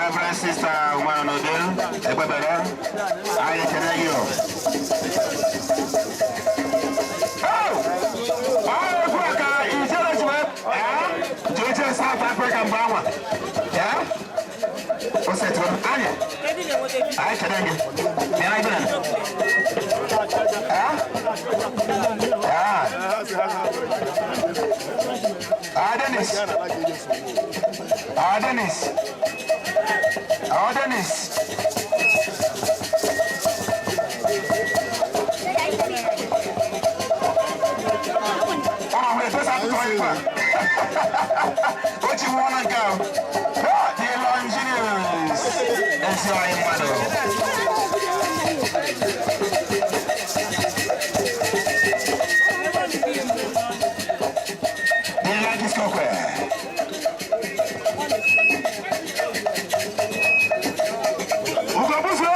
Reverend Sister Nwanọdụ Ekpebere, anyị ekele gị o. Oh! Ọ egwu a ka ijere ji wee ji oche South Africa mgbe anwa. O setụrụ anyị. Anyị ekele gị. Bịa na ibere. Ah. Ah, Dennis. Ah, Dennis. Ah, Dennis. Ọ na-ahụ etu esi atụtụ anyị kwa. O ji nwụọ na nke ahụ. Ah, the Longines. Ezi anyị mmadụ. The Longines Kokwe. Ugo Buzue.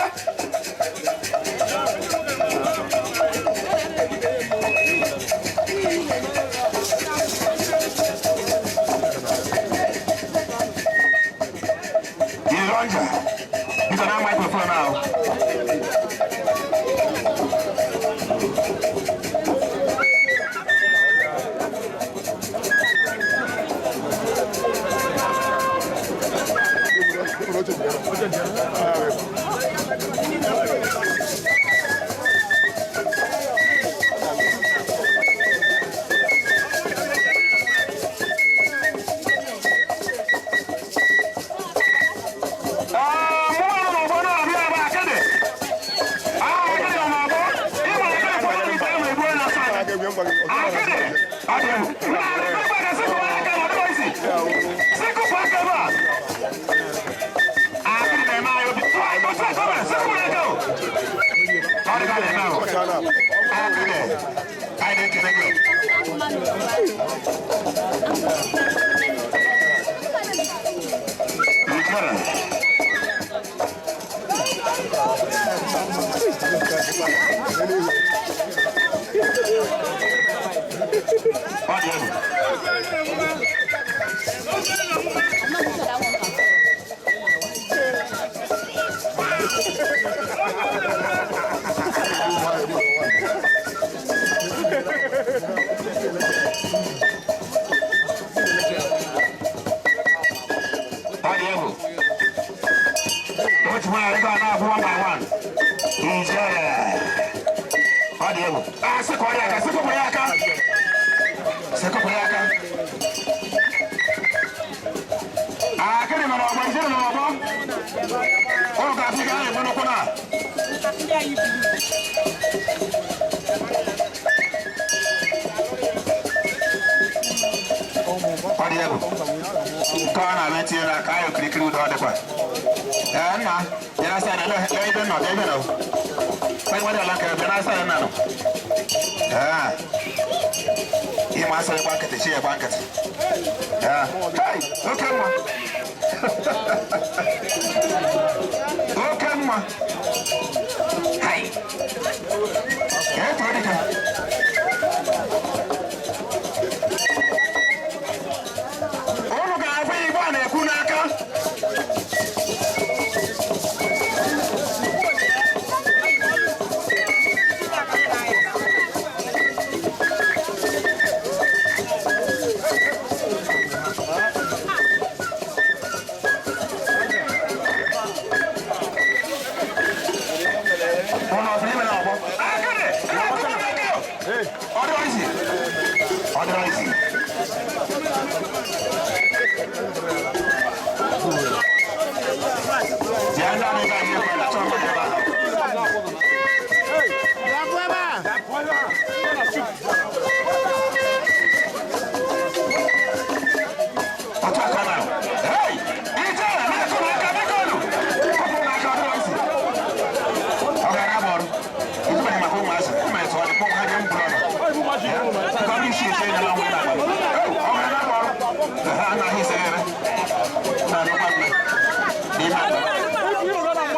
The Ranger. Biko na microphone now. Mụ nọ n'ọgbọ na-abịa ebe akịdị. Ah, akịdị nọ n'ọgbọ. Ịma akịdị kwanye n'ite ahụ egbuo na side. Akịdị. Ọ dị egwu. Nna, akịdị ka sịkụpụ aka na ọdịbọ isi. Sịkụpụ aka ebe a. Akịdị na-eme anyị obi. Tụọ aka, otu aka, obere, sịkụpụ aka o. Ọ dị ka ọ na-eme ahụ. Akịdị. Anyị na-ekele gị. Ijere. Ọ dị egwu. Ọ dị egwu. Otu nwaanyị ebe a na-abụ one by one. Ijere. Ọ dị egwu. Ah, sịkọ ya aka, sịkọpụ ya aka. Sịkọpụ ya aka. Ah, gịnị nọ n'ọgbọ? Ijere nọ n'ọgbọ? Ụnụ ga-abịa ga na-egbu n'ụkwụ na. Ọ dị egwu. Nke ọ na-abịa tinye n'aka anyị okirikiri udo ọ dịkwa. Ee, nna, bịa na side, lee ebe nọ, bịa ebe nọ. Onye nwere ala nke bịa na side nna nọ. Ee. Ihe ma asịrị gba nkịtị, chi ya gba nkịtị. Ee. Hey, oke mma. Oke mma. Hey. Ee, tụọ dike. Unu ga-abụ igbo a na-ekwu n'aka. Ụnụ ọfụrụ ime na ọgbọ. Akịdị! Ọ dịrọ izi. Ọ dịrọ izi. Bịa ndị a na-ebe anyị ekwe na achọrọ m ebe a. Otu aka na. Hey! Ijele na-akụ n'aka biko nụ. Kụpụ n'aka, ọ dịrọ izi. Ọ gara agba ọrụ. Ejibere maka ụmụazị. Ụmụ etu ọ dị kpọọ ha jee mbụrụ ọnụ. Nke ọrụ isi eche nyela nwa na-agba. Ọ gara agba ọrụ. Ha anaghị ise ere. Na-anụkwa mme. N'ime akpa.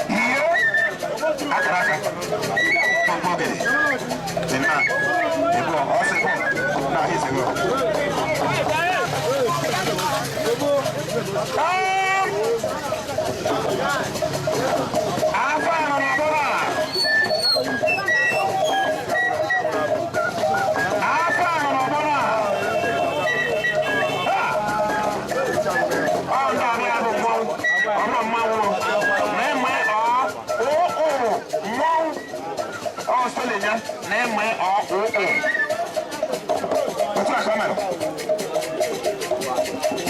Ihe. Akara aka. Kpọmkpọ ogede. Dị mma. Ịbụọ, ọsị bụ. Na ahụ ise gị. Afọ a nọ n'ọgbọ a. Afọ a nọ n'ọgbọ a. Ọ ndị ọbịa bụ mmọnwụ. Ọ bụrụ mmanwụ. Na-eme ọ ụụ mmọnwụ. Ọ sịlị ya na-eme ọ ụụ. Otu a ka ọ mere.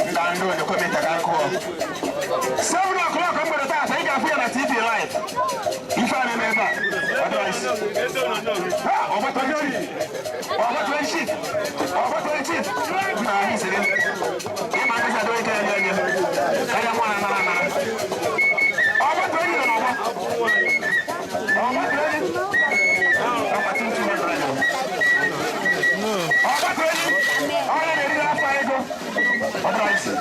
Ndị ndị onye kọmita ka nkụọ. 7 o'clock mgbede taata, ị ga-afụ ya na TV live. Ife a na-eme ebe a. Ọ dịrọ isi. Ha! Ọgbata chief. Ọgbata chief. Ọgbata chief. Nna anyị sịrị. Ịma nkịta dịrị ike enye enye. Karịa nwa na anara anara. Ọgbata enyi nọ n'ọgbọ. Ọgbata enyi. Ọgbata ntu nọ. Ọgbata enyi. Ọrịa na-eriri afọ ego. Ọ dịrọ isi.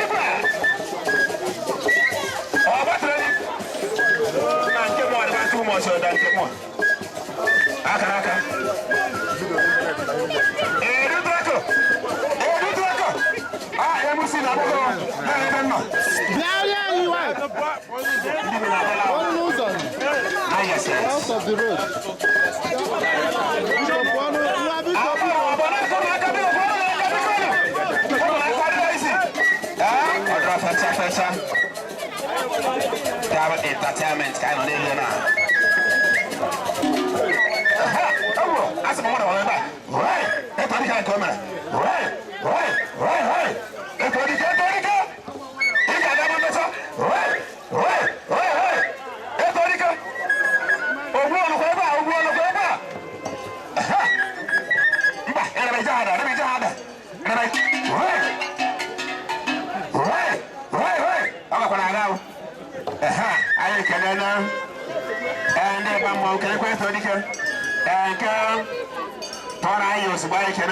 Ife a. Ọgbata enyi. Na nke mụ adịba too much ọda nke mụ. Akara aka. Erutu eko. Erutu eko. Ah, MC na agbọghọ na ebe m nọ. Bịarịa anyị white. Ndị bi na abala. Ọnụ n'ụzọ. Na yes. Out of the road. Biko pụọ nwa biko. Afọ ọgbọ na-akọ n'aka, biko pụọ n'aka, biko nụ. Pụọ n'aka dị isi. Ah, ọ dọrọ fecha fecha. Ya bụ entertainment ka anyị nọ n'elu na. Aha, ewuro, asị m mmadụ nọ ebe a. Right, eto dike nke o mere. Right, right, right, right. Eto dike, eto dike. Ị ga-aga ma mmecha. Right, right, right, right. Eto dike. Ogbu ọnụkwa ebe a, ogbu ọnụkwa ebe a. Aha. Mba, erebe ije ha da, erebe ije ha da. Erebe, right. Right, right, right. Ọ gakwara aga ahụ. Aha, anyị ekelela ndị ịgba mmọnwụ, kelekwa eto dike. Ee, nke tọrọ anyị ozugbo, anyị ekele.